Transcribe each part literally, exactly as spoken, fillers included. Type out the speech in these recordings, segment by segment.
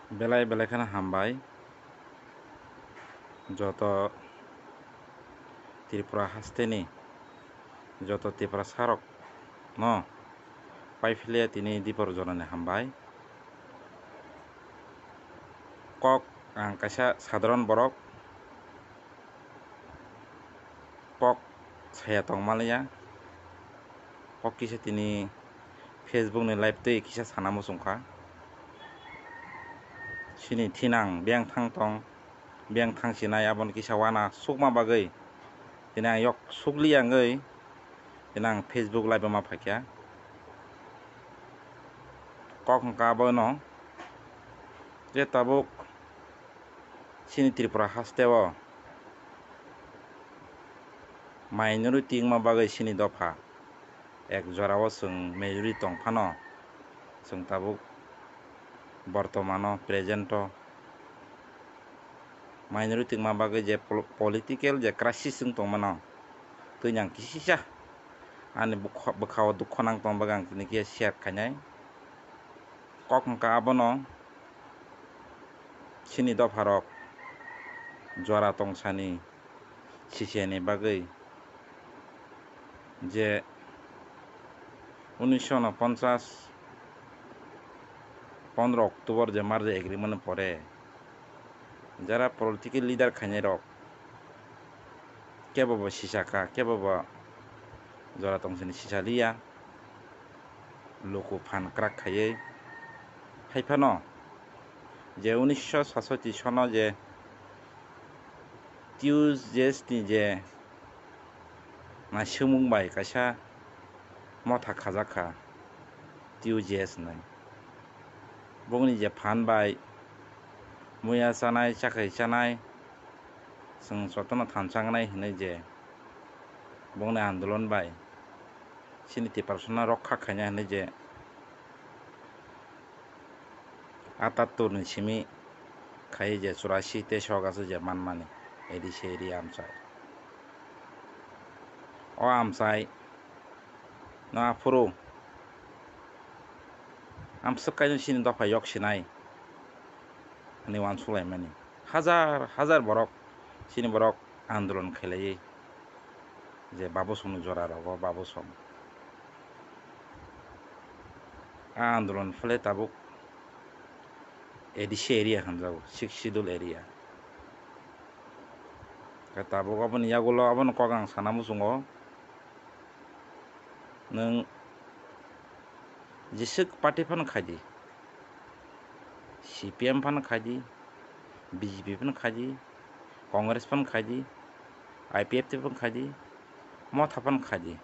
Belai belai kheno hambai joto Tripura hasteni joto Tiprasarok no pai philia tini dipor jonani hambai. Kok ang kaisa sadharon borok, kok saya tong maliya, kok kisa tini Facebook ni live twi kisa sana muchung kha. Chini thinang biyang thang tong, biyang thang sinai aboni kisa wana sukma bagwi tini ang yok sukli yangwi tini ang Facebook live o ma phaikha. Kok hwnkha abono je tabuk chini Tripura hasteo minority wngma bagwi chini dopha ek jorao chwng majority tong phano, chwng tabuk bortomano, present o minority wngma bagwi je pol-, political je crisis wng tongmano, twi ang kisisa ani bwkha-, bwkhao dukho nang tong bagwi ang tini khe share khainai. Kok hwnkha abono chini dopharok jora tongsani sisiyani bagwi je unisho unoponchas pondro October je merger agreement ni pore jara political leader khainai rok kebo bo sisa kha, kebo bo jora tongsani sisa liya. Luku phan kwrak khaiwi. Haiphano je unisho sasoti sono je T U J S ni je naisingmung bai kaisa motha khajak kha T U J S hinwi. Bongni je phan bai muya chanai, chakhai chanai, chwng jotono thansa wngnai hinwi je bongni andolon bai chini Tiprasano rokha khaina hinwi je atattur ni simi khai je churasi tei sok aswk je manmani A D C area amchai. O amchai no aphuru amswk kaisa chini dopha yok sinai hinwi uansuk laimani. Hajar hajar borok chini borok andolon khailaiwi je Babosongni jora rogo Babosong. A andolon phele tabuk A D C area hinjago, Sixth Schedule area. Khe tabuk aboni yagulo abono kok ang sana muchungo, nwng jeswk party phano khaidi, C P M phano khaidi, B J P phano khaidi, Congress phano khaidi, I P F T phano khaidi, motha phano khaidi,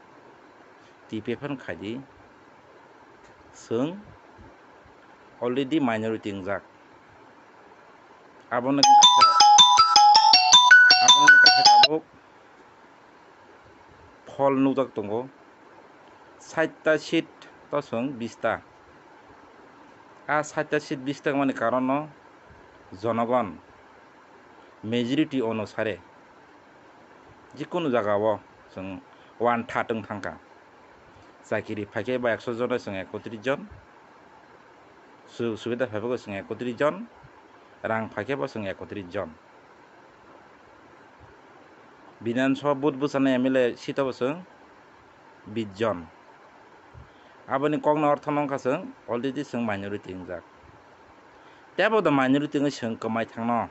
T P F phano khaidi, chwng already minority wngjak. Abono, abono tabuk phol nukjak tongo, saita seat to chwng bista. A saita seat bista wngmani karono jonogon majority onusare jikunu jagao chwng one third wng thangkha. Chakiri phaikhe ba ekso jon chwng ekotris jon, sujog subida phaikhe chwng ekotris jon, rang phaikhe bo chwng ekotris jon. Bidhan Sabha vote bwchanai M L A seat o bo chwng bis jon. Aboni kokno orthono wngkha chwng already chwng minority wngjak. Teibo the minority wngwi chwng kwmai thangno.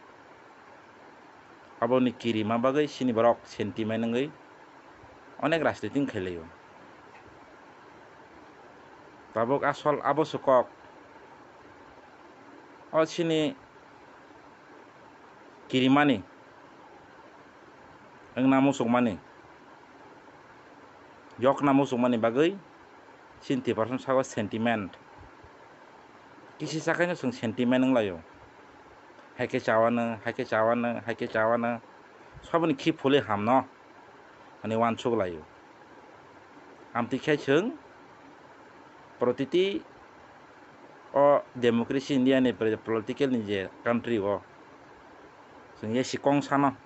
Aboni kirima bagwi chini borok sentiment wngwi onek rajniti wng khailaio. Tabuk asol abo se kok. O chini kirimani wngna muchungmani, yokna muchungmani bagwi chini Tiprasani sago sentiment. Kisi chakhaino chwng sentiment wnglaio. Hai khe chawano, hai khe chawano, hai khe chawano. Soboni khi phulwi hamno hwnwi uansuk laio. Amtwi khe chwng protiti o democracy India ni pre-, political ni je country o chwng ye sikong sano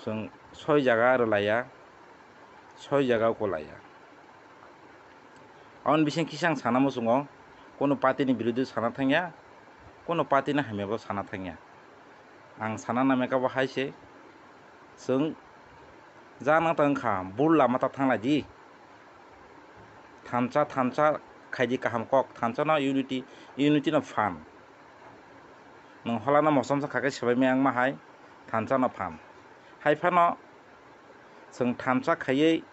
chwng soi jaga rwlaiya, soi jaga o kwlaiya. Aboni bising kisa ang sana muchungo, kunu party ni birodhi sana thangya, Kuno party no hamya bo sana thangya. Ang sana namya kabo hai se, chwng jana tong kha, bul lama ta thanglai di. Thansa, thansa khaidi kaham kok, thansa no unity, unity no phan. Nwng holano mosomsa kha khe swbaimaya wngma hai, thansa no phan. Hai phano chwng thansa khaiwi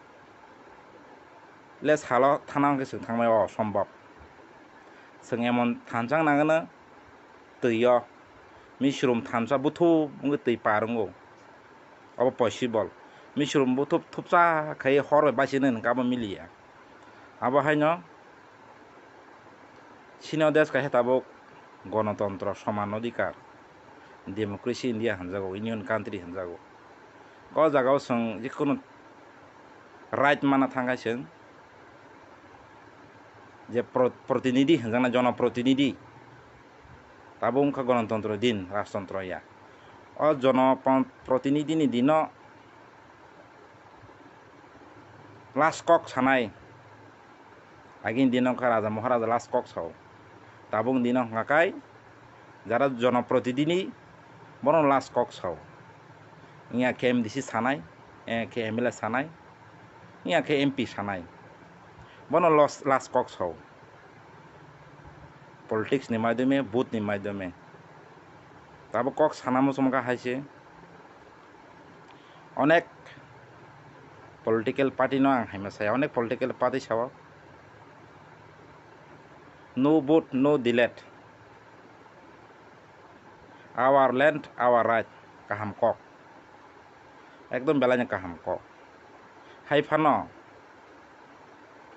le salo thana hwnkhe chwng thangmai o sombok. Chwng emon thansa nangano twi o, misrum thansa buthup wngwi twi par wngo. Obo possible. Misrum buthup thupsa khaiwi hor bai bachino hwnkhe abo miliya. Abo haino chini o desh kaisa tabuk gonotontro, soman odhikar, democracy India hinjago, union country hinjago. O jagao chwng jikunu right mana thangkha chwng je pro-, protinidhi hinjaknai, jonoprotinidhi, tabuk wngkha gonotontro din, rajtontro ya. O jonoprotinidhini dino last kok sanai. Agini dino wngkha Raja Maharaja last kok sao. Tabuk dino wngkha kai jara jonoprotinidhi bono last kok sao. Wngya khe M D C sanai, wngya khe M L A sanai, wngya khe M P sanai. Bono los-, last kok sao. Politics ni maidome, vote ni maidome. Tabuk kok sana muchungkha hai se. Onek political party no ang hai ma saya, onek political party sao, "No vote, no delete. Our land, our right." Kaham kok. Ekdom belai no kaham kok. Hai phano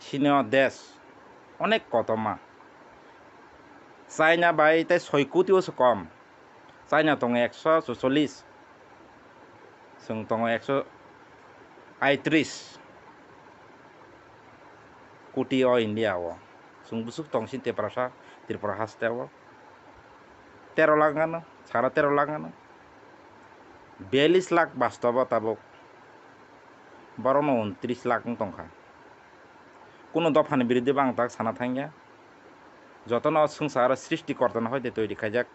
chini o desh onek kotorma. China bai tei soi koti o se kom. China tongo ekso chuchollis, chwng tongo ekso aitris koti o India o. Chwng bwswk tong sini Tiprasa, Tripura haste o tero lakh gana, sara tero lakh gana. Biyallis lakh bastobo tabuk, borokno untris lakh wng tongkha. Kuno dophani biruddhe bo ang tak sana thangya. Jotono swngcharo srishti kortano hoite toiri khaijak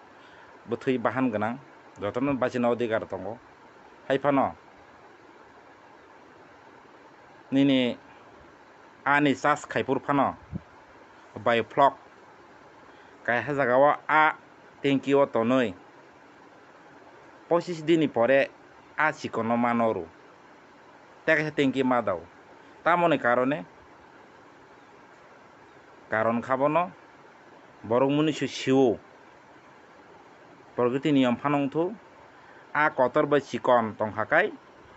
bwthwi bahan gwnang, jotono bachina odhikar tongo. Hai phano nini ani chas khaiphur phano bai phlok kaisa jagao a tengki o tonwi pochis dini pore a chikonno mano rw. Tei kaisa tengki ma dao. Tamoni karone, karon kha bono borok muni se sio. Prokriti niyom phano wngthu, a kotor bai chikon tongkha kai,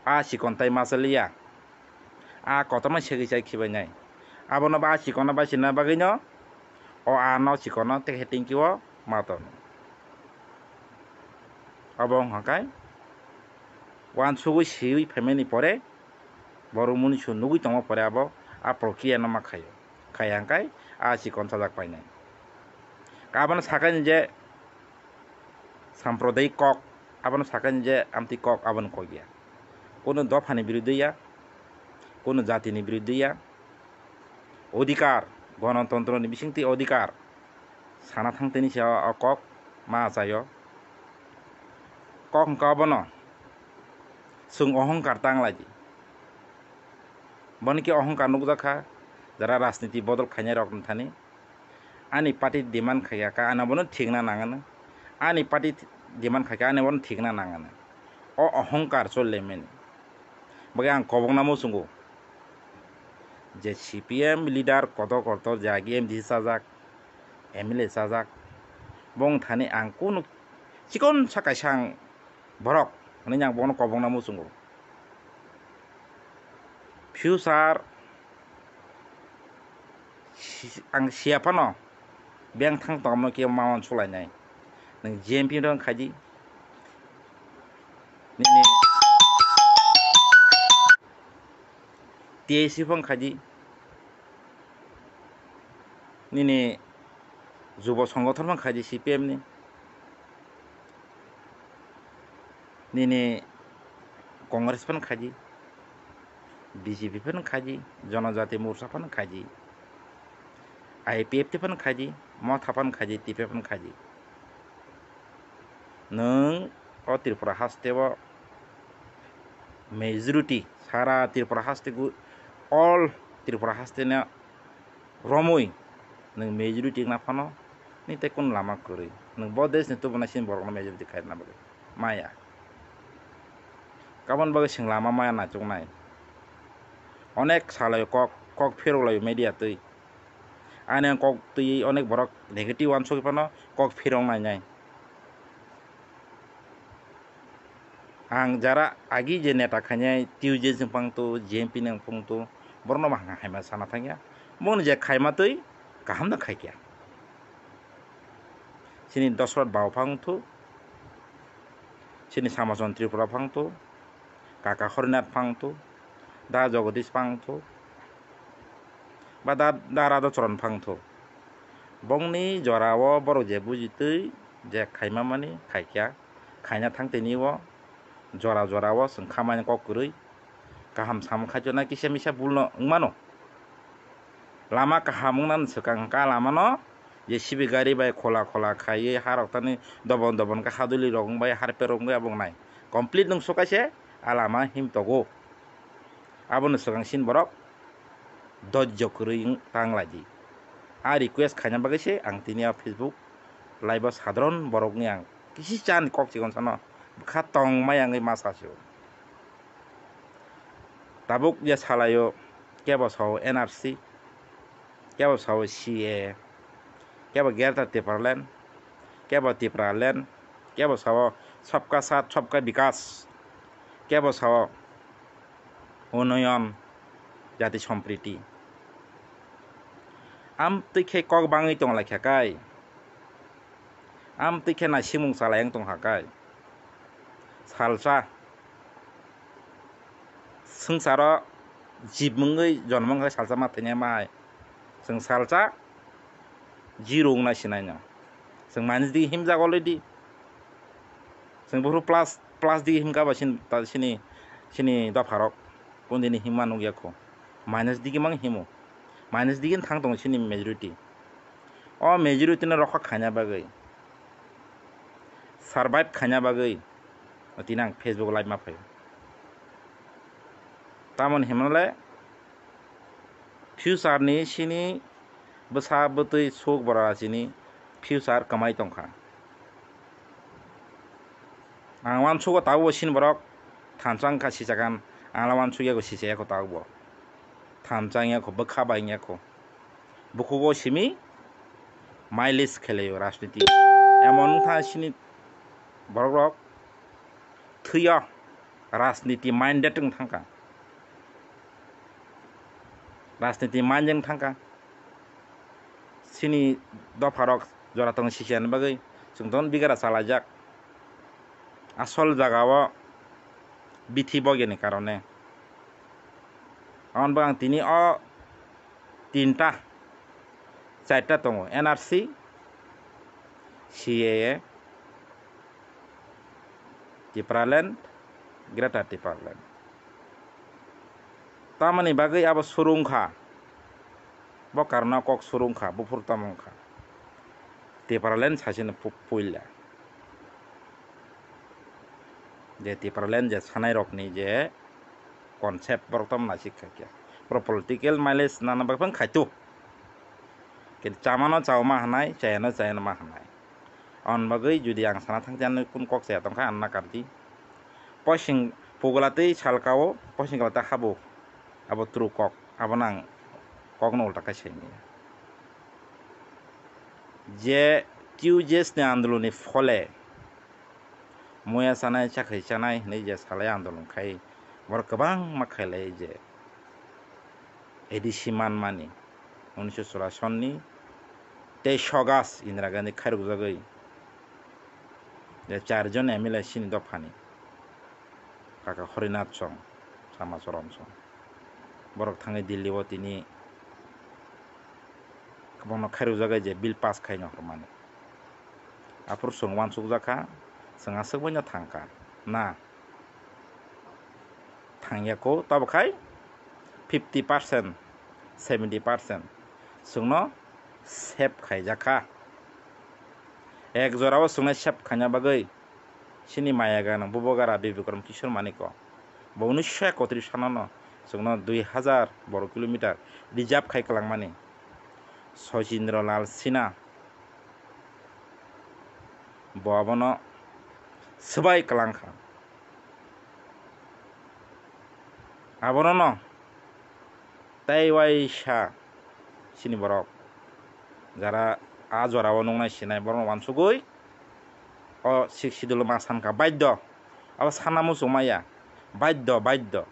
a chikon tai ma chaliya. A kotorno segwi chai khibainai. Abono ba a chikonno bai sinna bagwino o ano chikonno tei khe tengki o ma tono. Abo wngkha kai uansugwi swiwi phaimani pore borok muni su nugwi tongma pore abo a prokriya no ma khaio. Khaiya hwnkhe a chikon sajak painai. Abono sakani je samprodayik kok, abono sakani je amtwi kok, abono kok ya. Kunu dophani biruddhe ya, kunu jatini biruddhe ya. Odhikar, gonotontro ni bisingtwi odhikar sana thang tini se o kok ma achaio. Kok hwnkha obono chwng ohongkar tang lai di. Bono khe ohongkar nukjak kha, jara rajniti bodol khainai rok thani. Ani party demand khaikha, ka ano bono thikna nangano. Ani party demand khaikha, ani bono thikna nangano. O ohongkar chole mani. Bagwi ang kobokna muchungo je C P M leader kotor kotor je agi M D C chajak, M L A chajak, bong thani ang kunu chikon sa kaisa ang borok hwnwi ang bono kobokna muchungo. Future si-, ang siya phano beng thang tongmo khe ma uansuk lainai. Nwng G M P no khai di, nini T I C phano khai di, nini Jubo Songothon phano khai di C P M ni. Nini Congress phano khai di, B J P phano khai di, Jonojati Morcha phano khai di, I P F T phano khai di, Motha phano khai di, T P F phano khai di. Nwng o Tripura haste o majority, sara Tripura haste gu-, all Tripura haste no romwi nwng majority wngna phano, nini tei kunu lama kwrwi? Nwng bo desh ni tubunai sini borokno majority khairokna bagwi maya. Kabon bagwi chwng lama maya naichuknai. Onek salai kok, kok phirok lai media twi. Ani ang kok twi onek borok negative uansugwi phano kok phirok nainai. Ang jara agi je neta khainai, T U J S ni phang tu, J M P ni phang tu, borokno bo ang haima sana thangya. Bongni je khaima twi kaham no khaikya. Chini Dosrot Bau phang tu, chini Samachon Tripura phang tu, Kaka Horinath phang tu, Da Jagadish phang tu, ba da, da Radha Charan phang tu. Bongni jora o borok je buji twi je khaima mani khaikya, khaina thang tini o jora jora o chwng khamani kok kwrwi. Kaham samung khaito na kisa misa bul no wng mano. Lama kaham wng nani swkang ka lama no J C B gari bai khola khola khaiwi harok tani dobon dobon khe haduli rok wng bai harpet rok wng bai abo wngnai. Complete nung sukaise a lama him togo. Aboni swkang sin borok dojjo kwrwi wng tang lai di. A request khaina bagwi se ang tini a Facebook live o sadharon borok ni ang kisi chan kok chikon sano bwkha tong mai wngwi ma sa sio. Tabuk ya salaio kebo sao N R C, kebo sao C A A, kebo Greater Tipraland, kebo Tipraland, kebo sao Sabka Saath Sabka Vikas, kebo sao Unnoyon, Jati Sompriti. Amtwi khe kok bangwi tong lai kha kai. Amtwi khe naisikmung chalai wng tong kha kai. Salsa swngcharo jib wngwi jonmo wng kha salsa ma thwinai ma hai. Chwng salsa zero wngna sinai no. Chwng minus digi himjak already. Chwng buphuru plus, plus digi himkha ba sin-, ta-, sini, sini dopharok. Kundini himma nukya kho. Minus digi mang himo. Minus digi thang tongo sini majority. O majority no rokha khaina bagwi, survive khaina bagwi, tini ang Facebook live ma phaio. Tamoni himnale future ni sini bwsa bwtwi suk bora chini future kwmai tongkha. Ang uansugo tabukbo sini borok thansa wngkha sichakan, ang la uansukyago sichayakho tabukbo. Thansa wngya kho, bwkha bai wngya kho. Bukhugo simi mileage khelaio rajniti. Emon wngkha sini borokrok thwiyo rajniti minded wng thangkha. Rajniti mind wng thangkha. Sini dopharok jora tongo sichiyani bagwi chwng ton bigara chalaijak. Asol jagao bithi bogeni karone. Aboni bagwi ang tini o tinta, charta tongo, N R C, C A A, Tipraland, Greater Tipraland. Tamoni bagwi abo surung kha, bo karno kok surung kha, buphuru tamo wng kha. Tipraland sasino pu-, puila. Je Tipraland je sanai rokni je concept borok tamo naisik kha khe. Borok political mileage nana bagwi phano khaito. Kintu chamano chauma hwnai, chayano chayano ma hwnai. Aboni bagwi jodi ang sana thangkhe ano kun kok chaya tongkha ano nakardi. Poising pugula tei salka o poising kala ta habo. Abo true kok. Abono ang kokno ulta khe saimanya. Je T U J S ni andolonni phole muya chanai, chakhai chanai hinwi je salai andolon khai, borok kwbangma khailai je A D C manmani, unisho churasonni tei August Indira Gandhi khairokjagwi je charjon M L A chini dophani, kaka Horinath song, Sama Choron song, borok thangwi Delhi o tini bono khairokjagwi je bill pass khaina hormani. Aphuru chwng uansukjak kha, chwng aswk bai no thang kha. Na, thangya kho, tabuk khai fifty percent, seventy percent chwngno save khaijak kha. Ek jora o chwngno save khaina bagwi chini maya ganang bubagra Bibikram Kishore Manikya. Bo unisho ekotris sano no chwngno dui hazar borok kilometer reserve khai kwlangmani. Sachindra Lal Sinha bo abono swbai kwlangkha. Abono no tei waisa chini borok jara a jorao nuknai sinai borokno wansugwi o Sixth Schedule ma sankha baiddo. Abo sana muchung maya baiddo, baiddo.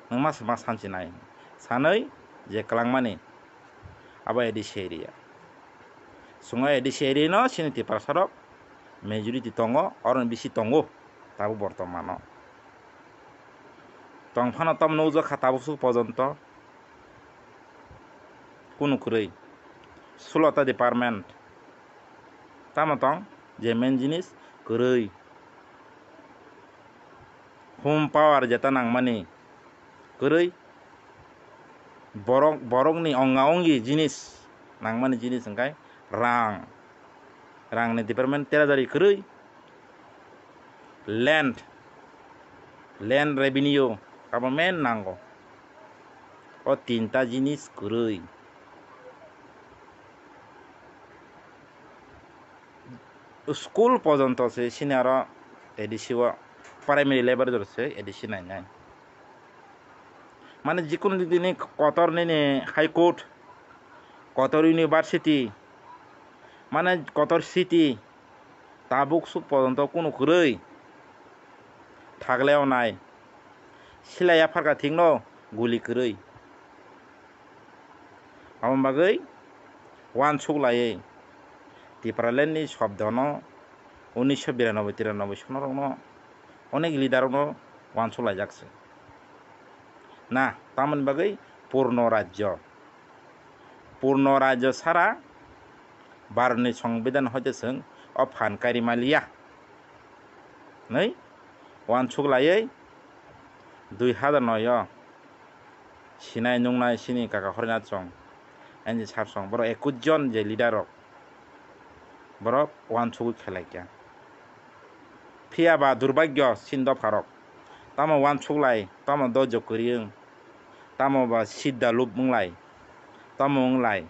Nwng ma sama sanchi nai sanwi je kwlangmani abo A D C area. Chwng A D C area no chini Tiprasa rok majority tongo, oroni bisi tongo tabuk bortomano. Tongphano tam nukjakha tabuk suk pojonto kunu kwrwi. Sulota department tamo tong je main jinis kwrwi. Home power jeta nangmani kwrwi. Borok, borokni onga ongi jinis nangmani jinis hwnkhe rang. Rangni department terajari kwrwi. Land, land revenue abo main nango. O tinta jinis kwrwi. School pojonto se sini aro A D C o primary level jora se A D C nainai. Mane jikunu dini kotor nini High Court, kotor university, mane kotor city, tabuk suk pojonto kunu kwrwi thagleo nai. Silai yapharkha thikno guli kwrwi. Aboni bagwi wansuk laiwi Tipraland ni shobdono unisho biranoboi tiranoboi sono rokno onek leader rokno wansuk laijak se. Na, tamoni bagwi purno rajyo. Purno rajyo sara Bharatni Songbidan hoite chwng o phan kairi maliya. Nwi wansuk laiwi dui hazar noi o sinai nungnai chini kaka Horinath Song, N G Sar Song, borok ekwis jon je leader rok, borok wansugwi khelai kha. Phiya ba durbagyo chini dopha rok, tamo wansuk lai, tamo dojo kwrwi wng, tamo ba sidda lup wng lai, tamo wng lai,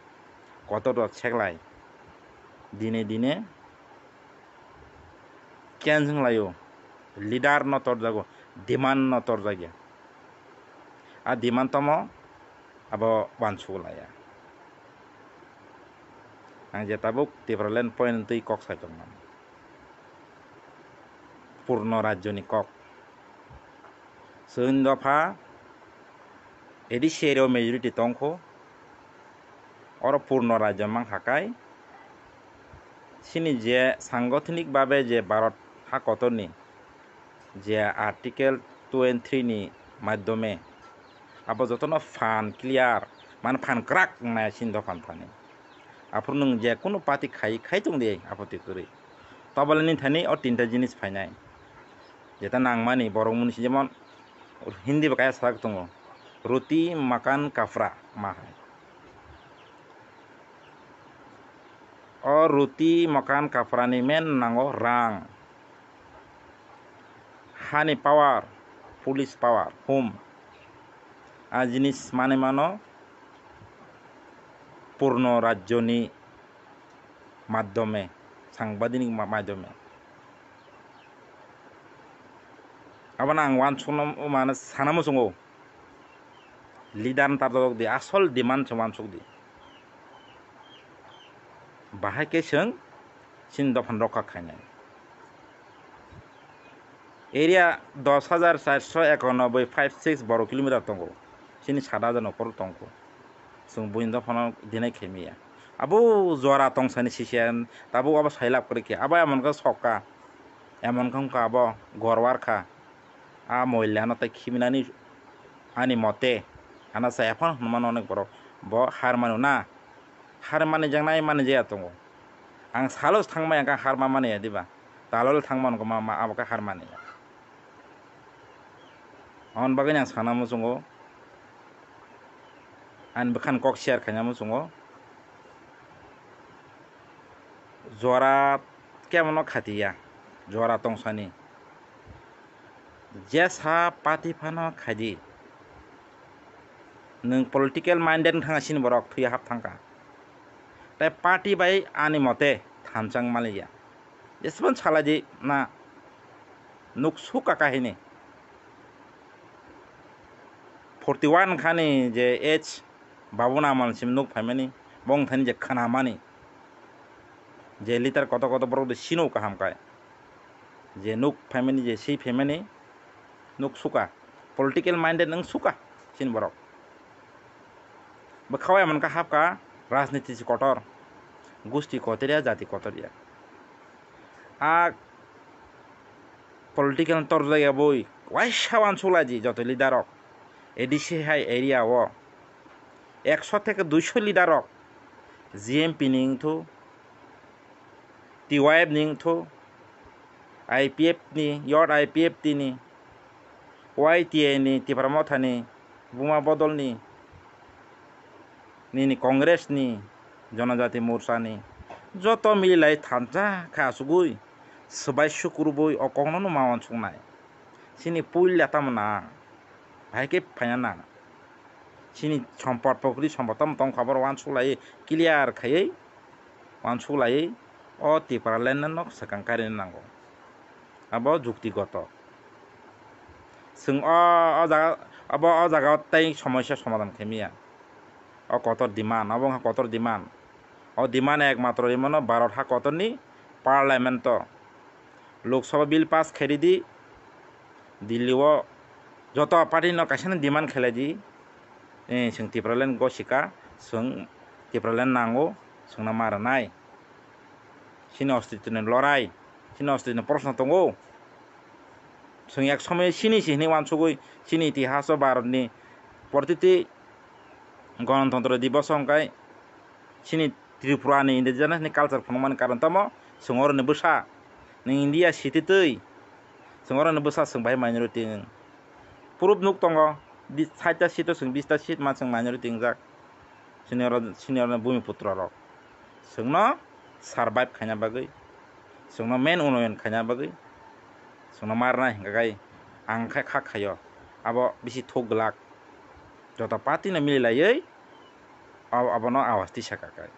kotor rok sek lai, dine dine Change wng laio, leader no torjago, demand no torjagya. A demand tomo abo wansuk laya. Ang je tabuk Tipraland point twi kok sai tongmani. Purno rajyoni kok. Chwng dopha A D C area o majority tongkho. Oro purno rajyo mang hakai. Chini je sangothonik babe je Bharat ha kotorni je Article two and three ni madhyome abo jotono phan clear, mane phan kwrak wngnai chini dophan thani. Aphuru nwng je kunu party khai, khai tong di, apoti kwrwi. Tobole ni thani o tinta jinis phainai. Jeta nangmani borok mwnwi si jemon Hindi bo kaya sajak tongo, roti, makan, kapra, ma hai. O roti, makan, kapra ni main nango rang. Hani power, police power, home. A jinis mane mano purno rajyoni madhyome, sangbadik ni ma-, madhyome. Abono ang wansukno mane sana muchungo. Leader ni tarjak di, asol demand se wansuk di. Bahai khe chwng chini dophano rokha khainai. Area dos hajar charso ekanoboi five six borok kilometer tongo. Chini sat hajar nokor tongkho. Chwng buini dophano dinai khaimaya. Abo jora tongsani sisiya tabuk abo sailab kwrwi khe. Abo emon khe sokka. Emon khe wngkha abo gorwar kha. A moilano tei khiminani ani mote. Ano chaya phano hwnmano onek borok. Bo har mano na. Har manijaknai manijaya tongo. Ang salo thangmaya khe har ma maniya diba. Talole thangmano khe ma, ma, abo khe har maniya. Aboni bagwino ang sana muchungo, ani bwkhani kok share khaina muchungo, jora kebono khatiya, jora tongsani. Jesa party phano khaidi. Nwng political minded wngthang sini borok thwi hap thangkha. Tai party bai ani mote thansa wng maliya. Jesban salai di na nuk suka kahini. Forty one khani je age Babuna Amal sim nuk phaimani, bong thani je khanamani. Je leader kotor kotor borok de sino kaham kai. Je nuk phaimani, je si phaimani, nuk suka. Political minded wng suka sini borok. Bo khawai mankha hapka rajniti si kotor. Gusti kotor ya, jati kotor ya. A political torjak ya boi, waisa wansuk lai di joto leader rok. A D C hai area o ekso theke duiso leader rok G M P ni wngthu, T Y F ni wngthu, I P F ni, Youth I P F T ni, Y T A ni, Tipra Motha ni, Buma Bodol ni, nini Congress ni, Jonojati Morcha ni, joto mililai thansa kha asugui, swbai sukrubui o kokno no ma wansuknai. Chini puila tamo na, hai khe phaina na. Chini sompot pokri sompot tamo tongkha, borok wansuk lai clear khaiwi, wansuk lai o Tipraland no swkang kairina nango. Abo juktigoto. Chwng o, o jaga, abo o jaga o tei somosa somadhan khaimaya. O kotor demand, abo wngkha kotor demand. O demand ekmatro rimano Bharat ha kotorni parliament o. Lok Sabha bill pass khairidi, Delhi o joto party no kaisa no demand khailai di, eh, chwng Tipraland gosika, chwng Tipraland nango, chwngno ma rwnai. Chini ostitwni lorai, chini ostitwni proshno tongo. Chwng ek somoy chini si hinwi wansugwi, chini itihaso Bharatni protiti Ganatantro Diboso hwnkhe chini Tripura ni indigenous ni culture phunukmani karon tamo chwng oroni bwsa, nwng India city twi chwng oroni bwsa chwng bai minority wng. Proof nuk tongo, bi-, saita seat o chwng bista seat ma chwng minority wngjak. Senior, senior no bumiputro rok chwngno survive khaina bagwi, chwngno main unnoyon khaina bagwi, chwngno marna hinkha khai ang khai kha khaio. Abo bisi thok glak, joto party no mililaiwi abo, abono awas tisa kha khai.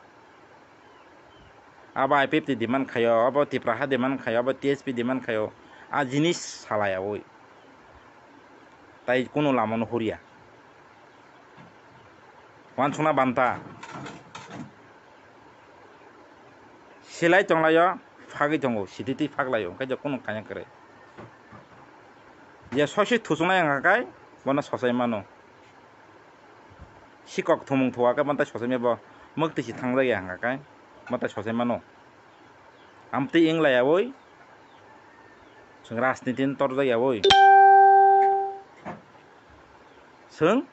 Abo I P F T demand khaio, abo Tipra ha demand khaio, abo T S P demand khaio, a jinis salaiyawi tai kunu lama no hurya. Wansukna banta. Silai tonglaio, phagwi tongo, sititwi phaklaio, hwnkhe je kunu kanya kwrwi. Je sosi thuchuknai wngkha khe, bono sochai mano. Sikok thumung thuwa khe, bono tai sochai maya bo, mwktwi si thangjak ya wngkha khe, bono tai sochai mano. Amtwi wng laiyawi, chwng rajniti no torjak yawi. Chwng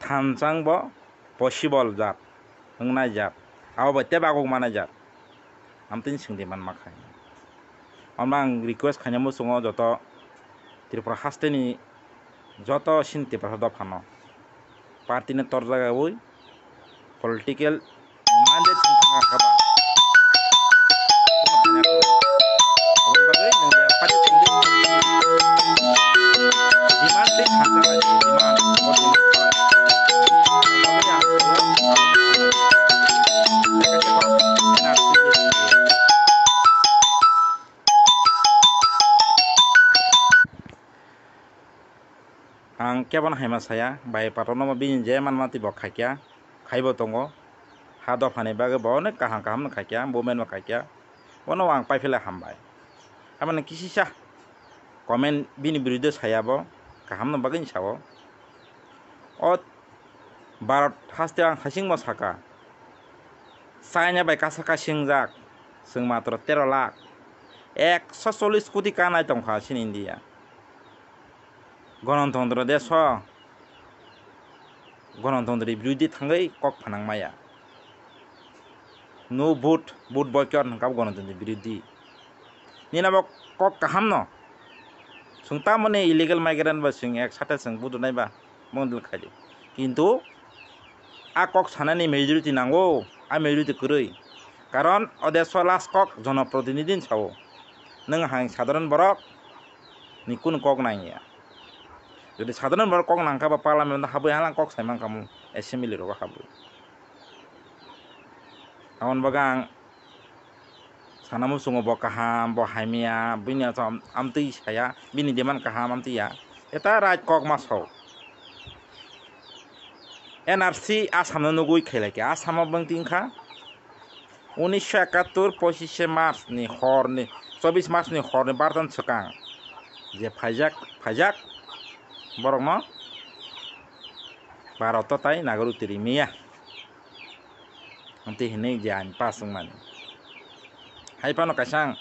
thansa wng bo possible jat, wngnai jat, abo bai tei bagwk manai jat. Amtwini chwng demand ma khai. Omo ang request khaina muchungo joto Tripura hasteni joto chini Tiprasa dophano party no torjak yawi political mandate thang thang kha ba. Aboni bagwi nwng ya party demand tei kha kha demand. Ang kebono haima saya, bai patokno bini je manma twi bo khaikya, khaibo tongo. Ha dophani bagwi bo onek kaham kaham no khaikya, movement bo khaikya, bono ang paiphiya hambai. Aboni kisisa comment bini birude saya bo kaham no bagwi sao. O Bharat haste ang hasing bo saka, China bai kasa kasa wngjak, chwng matro tero lakh, ekso chollish koti kanai tongkha chini India. Ganatantro desh o, ganatantro birodhi thangwi kok phanang maya. No vote, vote boycott hwnkha ganatantro birodhi. Nini abo kok kaham no. Chwng tamoni illegal migrant bai chwng ek sate chwng budunai ba, mondil khaidi. Kintu a kok sanani majority nango, a majority kwrwi. Karon o desh o last kok jonoprotinidhi ni sao. Nwng hai sadharon borok ni kunu kok nangya. Jodi sadharon borok kok nangkha ba parliament o habwi halang kok sai mankha mu assembly rogo habwi. Aboni bagwi ang sana muchungo bo kaham, bo hamya, bini ato am-, amtwi saya, bini demand kaham amtwi ya. Eta right kok ma sok. N R C Assam no nugwi khailai khe, Assam o bwng tin kha. Unisho ekattor pochishe March ni hor ni, chobbish March ni hor ni bartan swkang je phaijak, phaijak borok no Bharat o tai nagaruk twi rimya. Amtwi hinwi je ain pass wngmani. Hai phano kaisa ang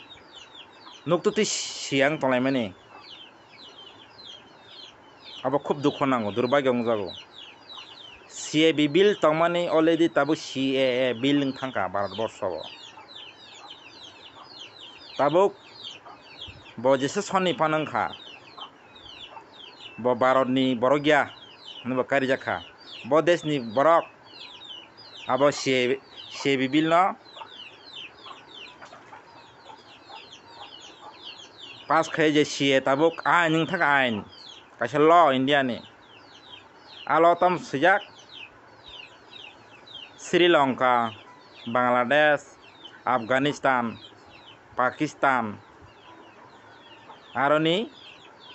nuktuti siyang tonglaimani. Abo khub dukho nango, durbagyo wngjago. C A B bill tongmani already tabuk C A A bill wng thangkha Bharat borsho o. Tabuk bo jesa sonni phano wngkha. Bo Bharat ni borok ya, hwnwi bo karijak kha. Bo desh ni borok abo C A A, C A A B bill no pass khai je C A A tabuk ain wng thangkha ain, kaisa law India ni. A law tamo swijak Sri Lanka, Bangladesh, Afghanistan, Pakistan, aroni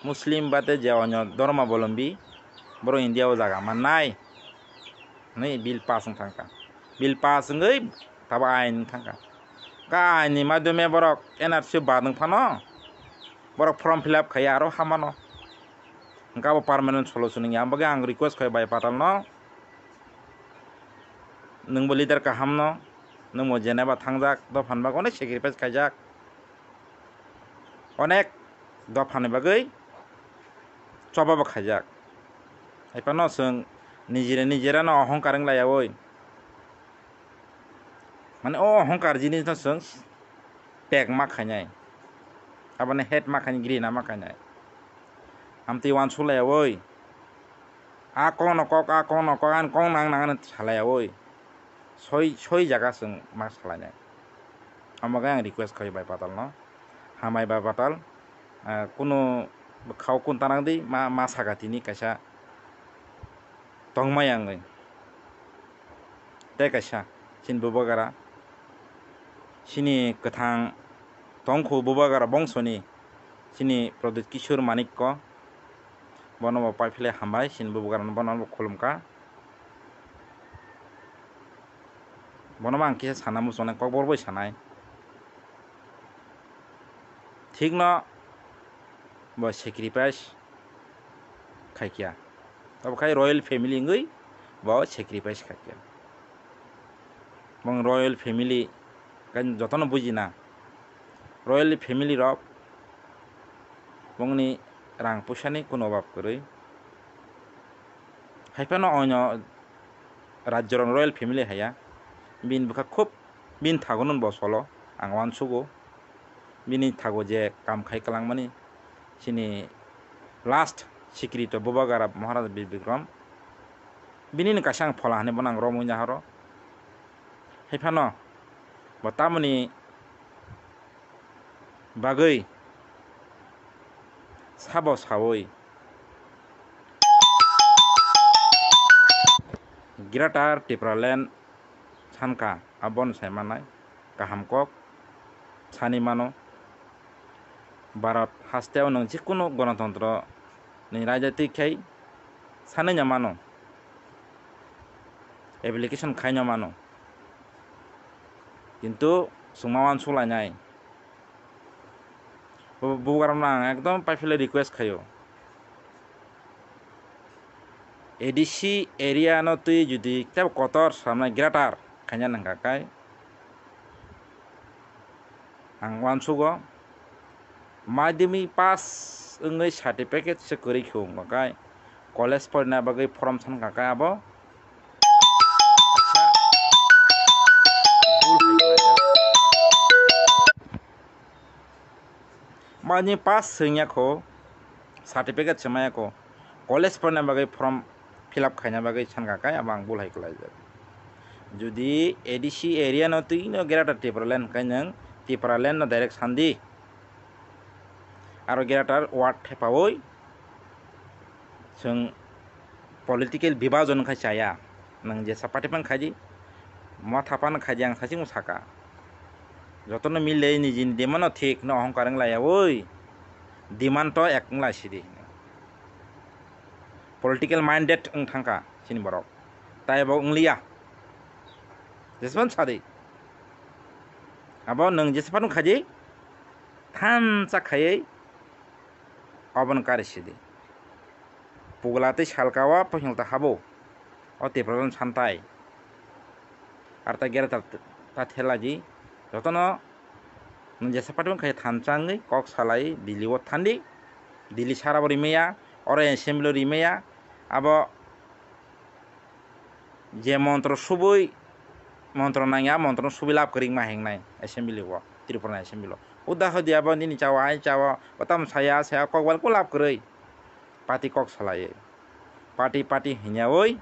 Muslim bade je onyo dhormabolombi borok India o jaga mannai hwnwi bill pass wng thangkha. Bill pass wngwi tabo ain wng thangkha. Ka ain ni madhyome borok N R C o bad wng phano borok form fill up khai aro hamano. Hwnkhe abo permanent solution wngya. Ang bagwi ang request khai bai patal no, nwngbo leader kaham no, nwngbo Geneva thangjak, dophani bagwi onek sacrifice khaijak, onek dophani bagwi choba bo khaijak. Hai phano chwng nijera nijera no ohongkar wng laiyawi. Mane o ohongkar jinis no chwng tek ma khainai. Aboni het ma khainai, grina ma khainai. Amtwi uansuk laiyawi. A kok no kok, a kok no kok, ani kok nang nang ani salaiyawi. Soi, soi jaga chwng ma salainai. Omo khe ang request khai bai patal no. Hambai bai patal. Ah, kunu bwkhao kun tanang di ma, ma saka tini kaisa tongmaya wngwi. Tei kaisa chini bubagara, chini kwthang tongkhu bubagara bongsoni chini Pradyut Kishore Manikko, bono bo paiphle hambai chini bubagara bono bo khulumkha. Bono bo ang kisa sana muchungnai, kokborok bai sanai. Thikno bo sacrifice khaikya. Abo khai royal family wngwi bo sacrifice khaikya. Bong royal family khe jotono bujina. Royal family rok bongni rang puisani kuno obab kwrwi. Haiphano oino rajyorok royal family haiya. Bini bwkha khub bini thago nwn bo solo ang uansugo. Bini thago je kam khai kwlangmani chini last sikirito Bubagra Maharaja Bir Bikram. Bini ni kaisa ang phola hinwi bono ang romwi nahoro. Haiphano bo tamoni bagwi sabo sawi Greater Tipraland sankha, abono sai mannai kaham kok sani mano. Bharat hasteo nwng jikunu gonotontro ni raida twi khai sanai no mano, application khai no mano, kintu chwng ma uansuk lainai. Bo, bubagrano ang ekdom paiphle request khaio. A D C area no twi jodi tei kotor samnai greater khaina nangkha kai ang uansugo. Madhyamik pass wngwi certificate se kwrwi khe wngkha kai college porina bagwi form sankha kai abo. Madhyamik pass swngya kho, certificate se maya kho, college porina bagwi form fill up khaina bagwi sankha kai abo ang bul hai kwlaijak. Jodi A D C area no twi no Greater Tipraland hwnkhe nwng Tipraland no direct sandi. Aro greater word thepawi chwng political bibajon khai chaya. Nwng jesa party pan khaidi, motha pan khaidi, ang sachimo saka. Jotono mile nijini demand no thik no ohongkar wng laiyawi, demand to ek wng lai sidi. Political minded wng thangkha chini borok. Tai bo wng liya. Jespan sadi. Abo nwng jespan wng khaidi, thansa khaiwi obono kari sidi. Pugla tei salka o poising ta habo. O Tipraland santai. Ar ta gera ta, ta thela di. Jotono nwng jesa party wng khaidi thansa wngwi kok salai Delhi o thandi. Delhi sara bo rimaya, oro assembly o rimaya. Abo je montro subui, montro nangya, montro no subui lab kwrwi ma hingnai assembly o, Tripura ni assembly o. Uda hodi abo nini chawa, ai chawa, o tamo saya, saya kok wal ko lab kwrwi. Party kok salai. Party, party hinyawi,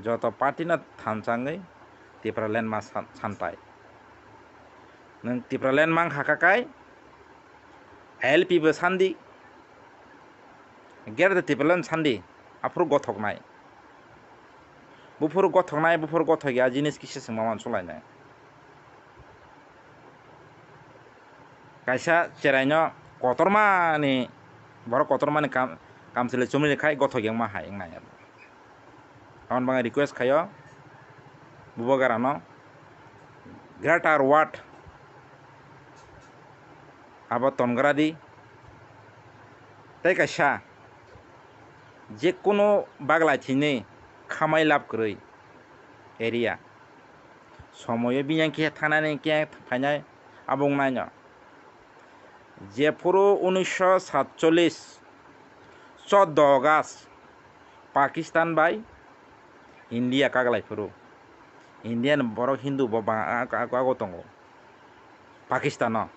joto party no thansa wngwi Tipraland ma san-, santai. Nwng Tipraland mang haka kai, L P bo sandi, Greater Tipraland sandi, aphuru gothoknai. Buphuru gothoknai, buphuru gothok ya, jinis kisa swngma wansuk lainai. Kaisa cheraino kotormani, borok kotormani kam, kamchwlwi chumui khai gothok yangma hai wngnai. Aboni bagwi request khaio, bubagrano greater word abo tongra di. Tei kaisa, je kono baglai thini khamai lab kwrwi area. Somoyo bini khe thanani khe phainai abo wngnaino. Jephuru unisho satchollis, choddo August, Pakistan bai India kaglai phuru. India ni borok Hindu bo ba-, a-, a-, ago tongo. Pakistan o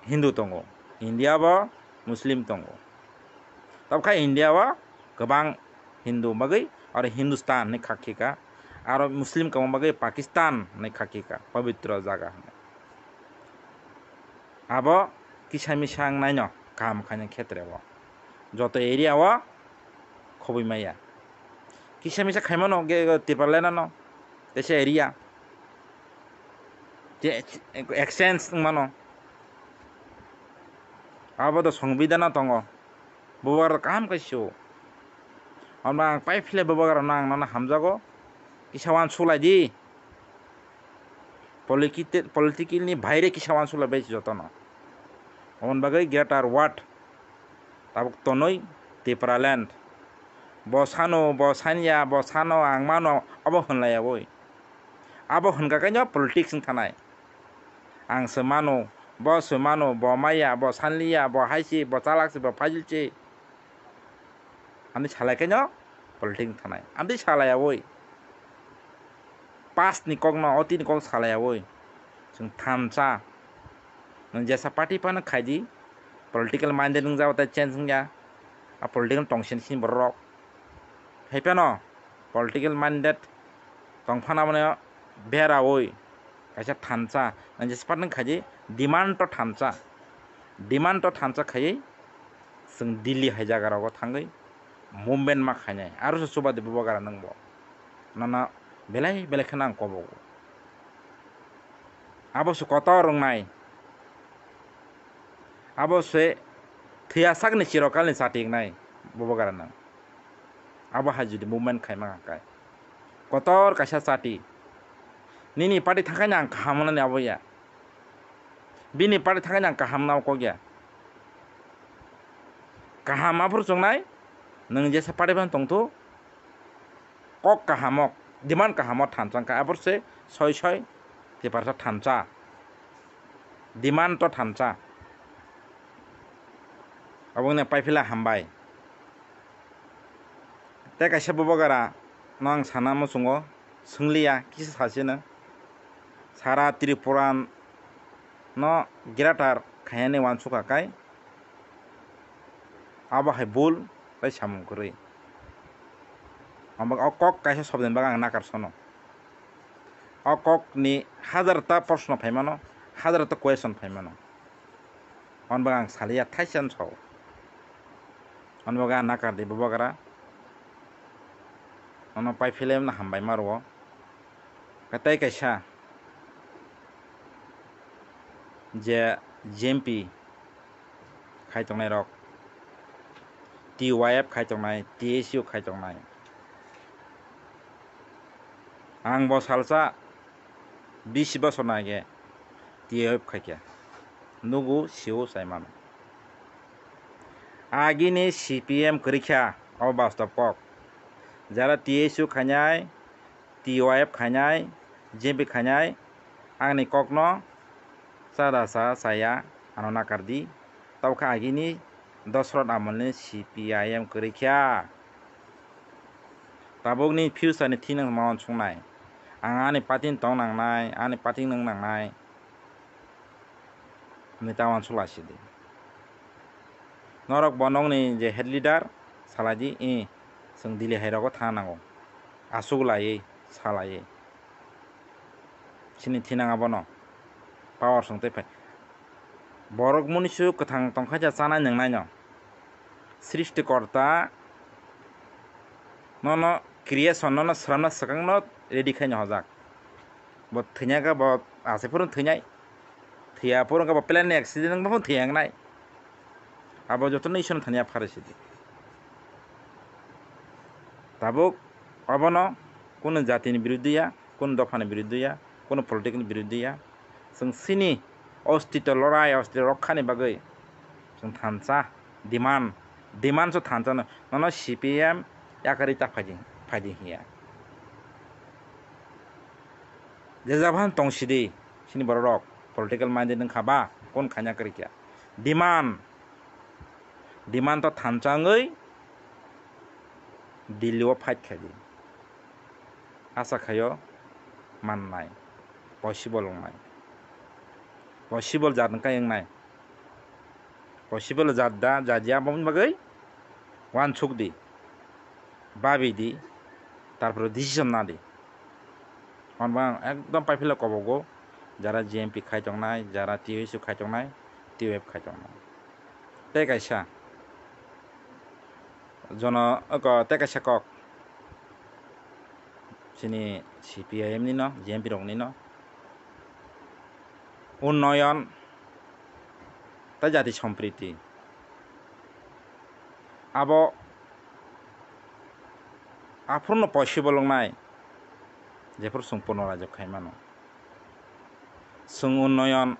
Hindu tongo. India bo Muslim tongo. Tabkha India o kwbang Hindu bagwi aro Hindustan hinwi khakhika. Aro Muslim kwbang bagwi Pakistan hinwi khakhika. Pabitro jaga hinwi. Abo kisa misa wngnaino kaham khaina khetre o. Joto area o khobwi maya. Kisa misa khaimano ge, ge Tipraland no, teisa area. Je exchange wngmano. Abo do songbidano tongo. Bubagra kaham khe sio. Omo ang pai phile bubagrano ang nono hamjago. Kisa wansuk lai di. Politikite-, political ni baire kisa wansuk lai bai jotono. Oboni bagwi greater word tabuk tonwi Tipraland. Bo sano, bo sanya, bo sano, ang mano, obo hwnlaiyawi. Abo hwnkha khe no politics wng thanai. Ang se mano, bo se mano, bo maya, bo sanliya, bo haisi, bo chalak se, bo phajil se. Ani salai khe no politics wng thanai. Ani salaiyawi. Past ni kok no, oti ni kok salaiyawi. Chwng thansa. Nwng jesa party phano khaidi, political minded wng jao tei change wng ya. A political tongsen sini borok. Hai phano political minded tong phano abono berawi kaisa thansa, nwng jesa party khaidi demand to thansa. Demand to thansa khaiwi chwng Delhi hai jaga rogo thangwi movement ma khainai. Aro se chuba de bubagra nwng bo. Nono belai belai kheno ang kobogo. Abo se kotor wngnai. Abo se thwiya sakni chirokalni chati wngnai bubagra nwng. Abo hai jodi movement khaima kha kai. Kotor kaisa chati. Nini party thangkhaino ang kaham hwnani abo ya. Bini party thangkhaino ang kaham hwnna kok ya. Kaham aphuru chongnai, nwng jesa party phano tongthu, kok kahamo, demand kahamo thansa wngkha, aphuru se soi soi Tiprasa thansa. Demand to thansa. Obo wngkha paiphila hambai. Tei kaisa bubagra no ang sana muchungo, swngliya, kisa sachino. Sara Tripura no greater khainani wansukha kai. Abo hai bul tei samung kwrwi. Omo o kok kaisa sobdini bagwi ang nakar sono. O kok ni hajar ta proshno phaimano, hajar ta question phaimano. Hwnba ang saliya thaisa no sao. Hwnba ang nakar di bubagra. Ono pai film no hambai ma rwo. Katai kaisa je G M P khai tongnai rok, T Y F khai tongnai, T S U khai tongnai. Ang bo salsa bisi bosor nai khe T Y F khai khe nugu sio sai mano. Agini C P M kwrwi kha, o bastob kok. Jara T S U khainai, T Y F khainai, G M P khainai, ani kokno chada sa saya, ano nakar di. Tabukha agini Dosrot amolni C P I M kwrwi kha. Tabukni future ni thinang ma uansuknai. Ang ani party ni tong nangnai, ani party nwng nangnai. Hwnwi ta uansukla sidi. Norok bo nokni je head leader, salai di, i, chwng Delhi hai rogo thang nango. Aswk laiwi, salaiwi. Chini thinang abono. Power song tei phai. Borok munisu kwthang tongkha ja chanai nwngnai no. Srishti korta nono creation nono sramna swkang no ready khaino hojak. Bo thwinai khe bo asai phuru thwinai. Thwiya phuru khe bo plane ni accident wngma phuru thwiya wngnai. Abo jotono Ishwar thani aphar sidi. Tabuk abono kunu jatini biruddhi ya, kunu dophani biruddhi ya, kunu political ni biruddhi ya. Chwng chini ostito lorai, ostito rokhani bagwi chwng thansa demand, demand so thansa no, nono C P M yakarwi ta phaidi, phaidi hiya. Je jabhan tong sidi, chini borok rok political minded wngkha ba, kon khaina kwrwi kya. Demand, demand to thansa wngwi Delhi o fight khaidi. Asa khaio mannai, possible wngnai. Possible jat wngkha wngnai. Possible jat da, jat ya, aboni bagwi uansuk di, babi di, tarpore decision na di. Hwnba ang ekdom paiphila kobogo, jara G M P khai tongnai, jara T S U khai tongnai, T Y F khai tongnai. Tei kaisa jono, oko, tei kaisa kok chini C P I M ni no, G M P rok ni no, unnoyon tei jati sompriti. Abo aphuru no possible wngnai, jephuru chwng purno rajyo khai mano. Chwng unnoyon,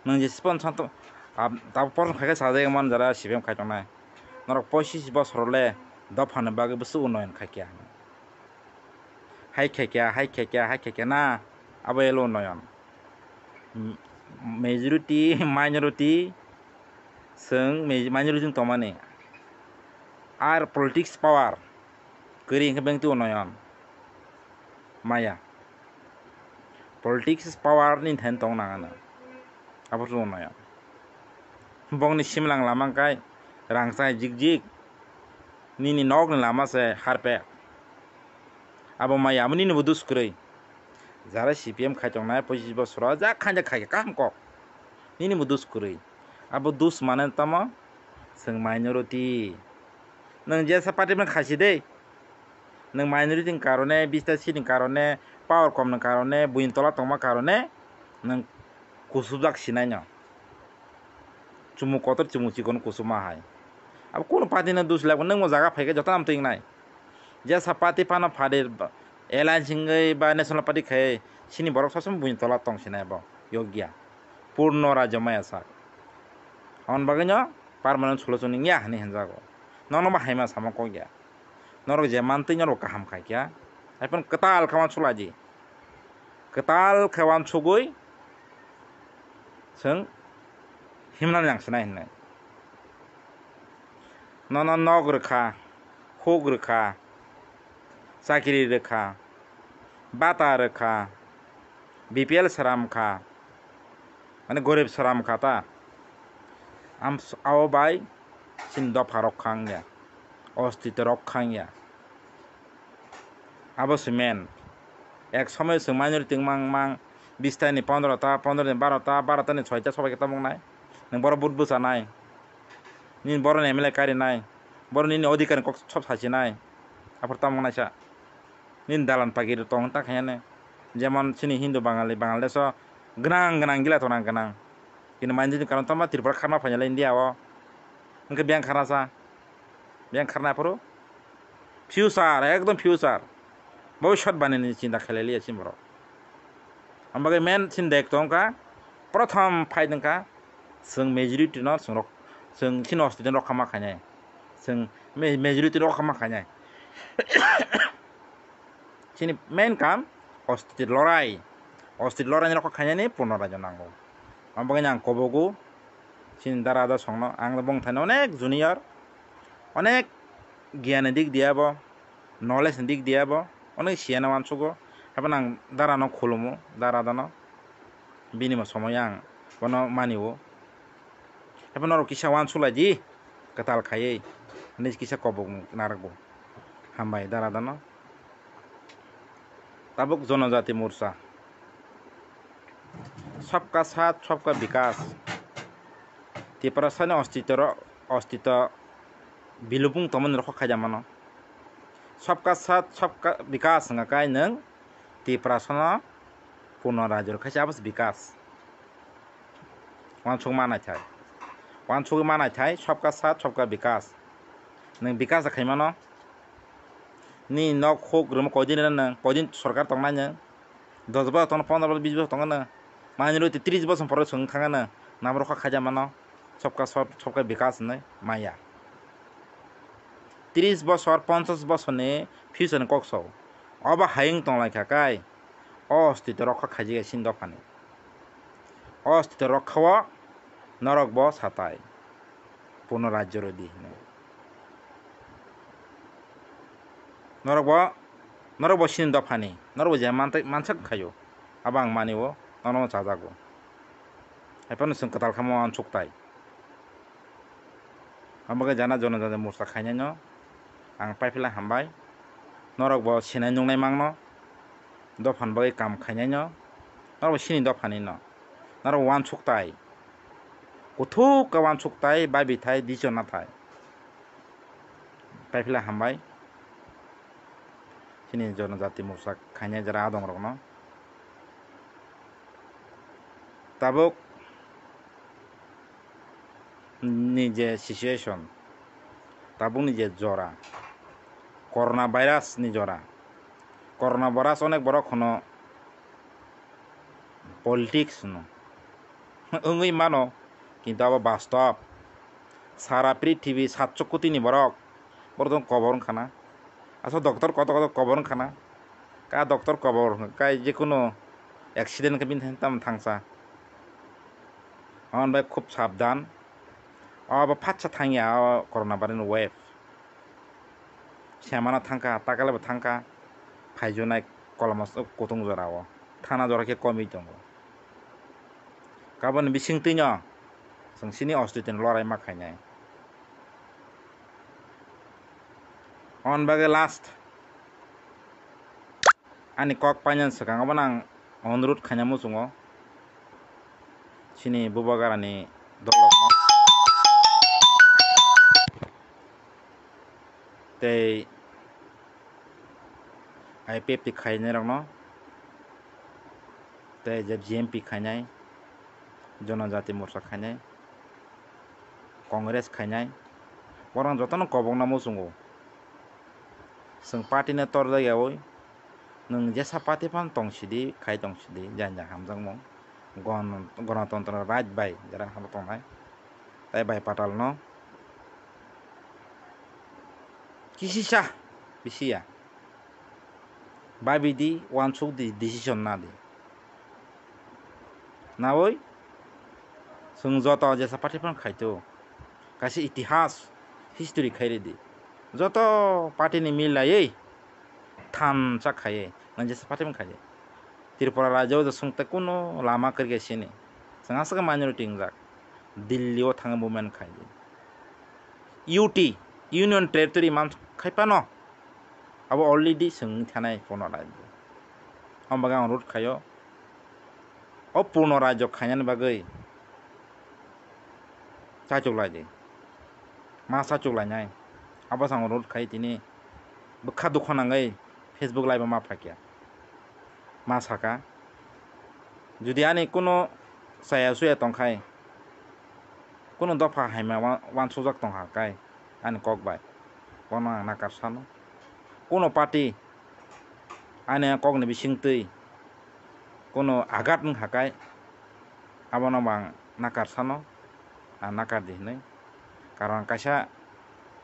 nwng je spon santo, ab-, tabuk porno khai khe sajagwi mano jara C P M khai tongnai. Norok poisis bosor le dophani bagwi bwswk unnoyon khai kya. Hai khai kya, hai khai kya, hai khai kya na, abo elo unnoyon. M-, majority, minority, chwng maj-, minority wng tongmani. Ar politics power kwrwi hwnkhe bengtwi unnoyon maya. Politics power ni thani tong nang ano. Abo se unnoyon. Bongni simlang lama kai rang chai jik jik. Nini nokni lama se harpe. Abo maya amo nini bo dus kwrwi. Jara C P M khai tongnai poisis bosoro ja khanja khai kaham kok. Nini bo dus kwrwi. Abo dus mane tamo chwng minority. Nwng jesa party man khaisi de. Nwng minority ni karone, bista seat ni karone, power kom ni karone, buini tola tongma karone nwng kusubjak sinai no. Chumuk kotor chumuk chikon kusuma hai. Abo kunu party no dus labo nwng o jaga phaikhe joto nam twi wngnai. Jesa party phano phadir alliance wngwi ba national party khai sini borok sosom buini tola tong sinai bo yogya. Purno rajyo maya sak. Aboni bagwi no permanent solution wngya hinwi hinjago. Nono bo haima sama kok ya. Norok je mantwi norok kaham khai kya. Haiphano kwtal khe uansuk lai di. Kwtal khe uansugwi chwng himna nang sinai hinwi. Nono nok rwkha, huk rwkha, chakiri rwkha, bata rwkha, B P L sram kha, mane gorib sram kha ta. Am-, abo bai chini dopha rok kha wngya, ostito rok kha wngya. Abo se main. Ek somoy chwng minority wng mang mang, bis ta ni pondro ta, pondro ni baro ta, baro ta ni soi ta, sobai khe tamo wngnai. Nwng borok vote bwchanai, nini borokni M L A karinai, borok nini odhikar ni kok sob sachinai, aphuru tamo naisa nini dalan pagi tong ta khaiyane. Jemon chini Hindu Bangali, Bangladesh o gwnang gwnang gila tongna gwnang, kintu manjini karon tamo Tripura kharma phainai India o, hwnkhe biyang kharna sa. Biyang kharnai aphuru future, ekdom future. Bhobishyot bani ni chinta khlai liya chini borok. Ang bagwi main chini dek tong kha, prothom fight wng kha, chwng majority no chwng rok, chwng chini ostito rokha ma khainai. Chwng ma-, majority rokha ma khainai. Chini main kam ostito lorai. Ostito lorai ni rokha khainani Purno Rajyo nango. Ang bagwi ang kobogo chini dara da songno, ang bongthaino onek junior, onek giyan ni dik diya bo, knowledge ni dik diya bo, onek siyana uansugo. Haphano ang dara no khulumo, dara dano bini mo somoy ang bono mani o. Haphano norok kisa uansuk lai di, kwtal khaiwi, hinwi kisa kobok narwkgo. Hambai dara dano. Tabuk Jonojati Morcha. Sabka Saath, Sabka Vikas. Tiprasani ostito ro-, ostito bilupung tongmani rokho khaijak mano. Sabka Saath, Sabka Vikas wngkha kai nwng Tiprasano Purno Rajyo rw khaisa, abo se Vikas. Uansuk ma naithai. Uansugwi ma naithai, Sabka Saath, Sabka Vikas. Nwng Vikas da khaimano. Nini nok huk rwma koidin rw nwng, koidin sorkar tongnai nwng. Dos bosor tongno, pondro bosor, bis bosor tongno. Manwi rw twi tris bosor pore chwng thangano. Nabo rokha khaijak mano. Sabka Saath, Sabka Vikas hinwi maya. Tris bosor, ponchas bosorni future ni kok sao. Obo hai wng tonglaikha kai. O ostito rokha khaijak ya chini dophani. O ostito rokha o norok bo satai. Purno Rajyo rwdi hinwi. Norok bo, norok bo chini dophani, norok bo je mantwi, mansak khaio. Abo ang mani o, norok no chajago. Haiphano chwng kwtal kha ma uansuk tai. Abo khe jana Jonojati Morcha khainai no ang paiphilang hambai. Norok bo sinai nuknai mangno, dophani bagwi kam khainai no, norok bo chini dophani no, norok uansuk tai. Kuthuk khe uansuk tai, babi thai, dichona thai. Paiphilang hambai. Chini Jonojati Morcha khainai jara adong rokno. Tabuk ni je situation, tabuk ni je jora, corona virus ni jora, corona virus onek borok hono politics no wngwi mano, kintu abo bastob. Sara prithibi satso koti ni borok, borok tong kobor wngkha na. Aswk doctor kotor kotor kobor wngkha na. Ka doctor kobor wngkha kai, jekunu accident wngkha bini thani tamo thangsa. Hwn bai khub sabdan. Abo phatsa thangya o corona virus ni wave. Semana thangkha, takale bo thangkha, phaijonai kolomos kutung jora o, thana jora khe komwi tongo. Kaboni bisingtwi no chwng chini ostito ni lorai ma khainai. On bagwi last ani kok painani swkang obo nang onurut khaina muchungo chini bubagrani dolokno tei I P F T khainairokno tei je G M P khainai, Jonojati Morcha khainai, Congress khainai, borok jotono kobokna muchungo. Chwng party no torjak yaui, nwng jesa party phano tong sidi, khai tong sidi, jani jani hamjakmung, gon-, gonotontro right bai jera hamjak tongnai, tai bai patal no kisisa bisiya. Babi di, uansuk di, decision na di. Naui chwng joto jesa party phano khaito, kaisa itihas, history khairidi. Joto party ni milaiwi thansa khaiwi nang jesa party phano khaidi. Tripura rajyo o chwng tei kunu lama kwrwi sini. Chwng aswk minority wngjak. Delhi o thangwi movement khaidi. U T, Union Territory man khai phano abo already chwng wng thanai Purno Rajyo. Omo bagwi ang road khaio. O Purno Rajyo khainani bagwi Chachuklai di. Ma chachuklainai. Abo se ang road khai tini bwkha dukho nangwi Facebook live o ma phaikha. Ma saka, judi ani kuno chaya chuya tongkhai, kuno dopha haima wa-, wansukjak tongkha kai ani kok bai, bono ang nakar sano. Kuno party ani kokni bisingtwi kuno agat wngkha kai, abono bo ang nakar sano, ang nakar di hinwi. Karon kaisa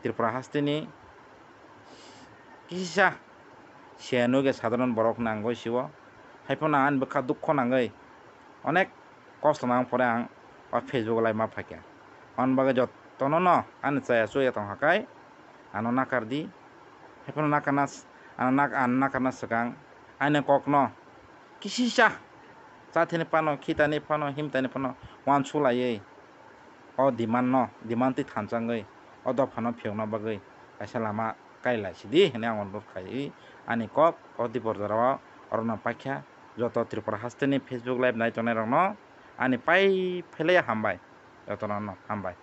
Tripura hasteni kisa siya nugya sadharon borok nangwi sio. Haiphano ani bwkha dukho nangwi onek kosto nang pore ang o Facebook live ma phaikha. Aboni bagwi jotono no ani chaya chuya tongkha kai ano nakar di. Haiphano nakarna s-, ano nak-, ano nakarna swkang ani kokno kisisa chathini phano, khitani phano, himtani phano wansuk laiwi o demand no, demand twi thanchangwi o dophano phiyokna bagwi kaisa lama kai lai sidi hinwi ang onurodh khai ani kok o dibor jorao orono paikha. Joto Tripura hasteni Facebook live nai tongnai rokno ani pai phailaiya hambai, jotono no hambai.